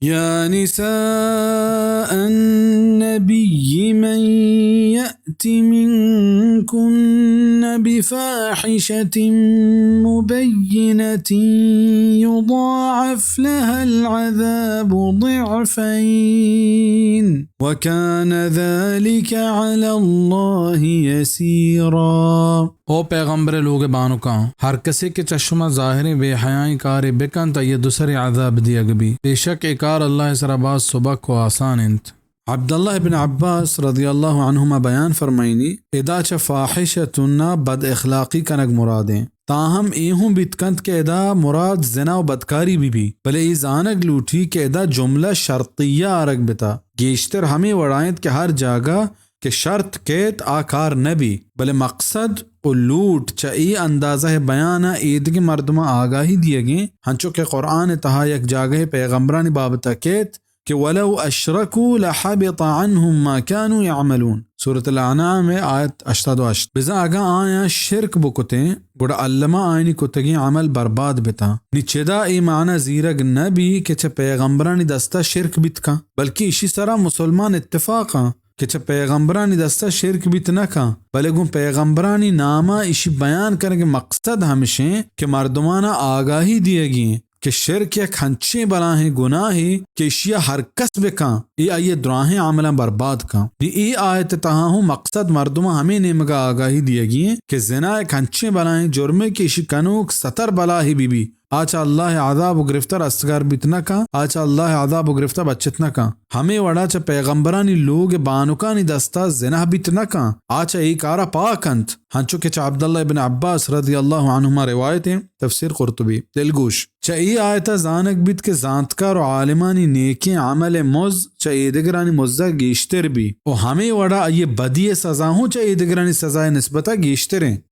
يا نساء النبي من يأت منكن بفاحشة مبينة يضاعف لها العذاب ضعفين وكان ذلك على الله يسيرا. او پیغمبر لوگ بانکاں، ہر کسے کہ چہ شما ظاہریں بے حیائیں کارے بکنت، آئی ء دو سریں عذاب دیگ بی۔ بے شک اے کار اللہ ء سرا باز سبک و آسان انت۔ عبداللہ ابن عباس رضی اللہ عنہما بیان فرمائنی، ادا چہ فاحشتنا بد اخلاقی کنگ مرادیں۔ تاہم اے ہوں بیت کنت کہ ادا مراد زنا و بدکاری بی بی، بلے اے زانگ لوٹی کہ ادا جملہ شرطیہ آرگ بتا۔ گیشتر ہمے وڑا انت کہ ہر جاگہ کہ شرط کیت آ کار نہ بی، بلے مقصد و لوٹ چہ اے اندازہ ء بیان ء ایدگہ مردماں آگاہی دیگیں، ہنچو کہ قرآن ء تہا یک جاگہے پیغمبرانی بابت ء کیت کہ ولو اشرکوا لحبط عنهم ما كانوا يعملون، سورۃ الانعام ء آیت ہشتاد و ہشت۔ بزاں اگاں آیاں شرک بکتیں، گڑا الما آیانی کتگیں عمل برباد بتاں۔ نی چدا اے معنی زیرگ نہ بی کہ چہ پیغمبرانی دستا شرک بیت کن، بلکہ ایشی سرا مسلمان اتفاقاں کہ چہ پیغمبرانی دستا شرک بیت نہ کن، بلے گوں پیغمبرانی ناما ایشی بیان کنگ مقصد ہمشیں کہ مردمانا آگاہی دیگی انت کہ شرک یک ہنچیں بلاہیں گناہے کہ ایشیا ہر کس بکن، اے آئی دراہیں عملاں برباد کن۔ نی اے آیت تہا ہوں مقصد مردماں ہمے نیمگا آگاہی دیگی انت کہ زنا یک ہنچیں بلاہیں جرمے کہ ایشی کنوک ستر بلاہے بی بی، آ چہ اللہ ء عذاب و گرفت ء رستگار بیت نہ کن، آ چہ اللہ ء عذاب و گرفت ء بچت نہ کن۔ ہمے وڑا چہ پیغمبرانی لوگ ء بانکانی دستا زنا بیت نہ کن، آ چہ اے کارا پاک انت۔ ہنچو کہ چہ عبداللہ ابن عباس رضی اللہ عنہما روایت انت، تفسیر قرطبی۔ دلگوش، چہ اے آیت ء زانگ بیت کہ زانتکار و عالمانی نیکیں عمل ء مز چہ ایدگرانی مز ء گیشتر بی و ہمے وڑا آئی ء بدی ء سزا ہوں چہ ایدگرانی سزا ء نسبت ء گیشتر انت۔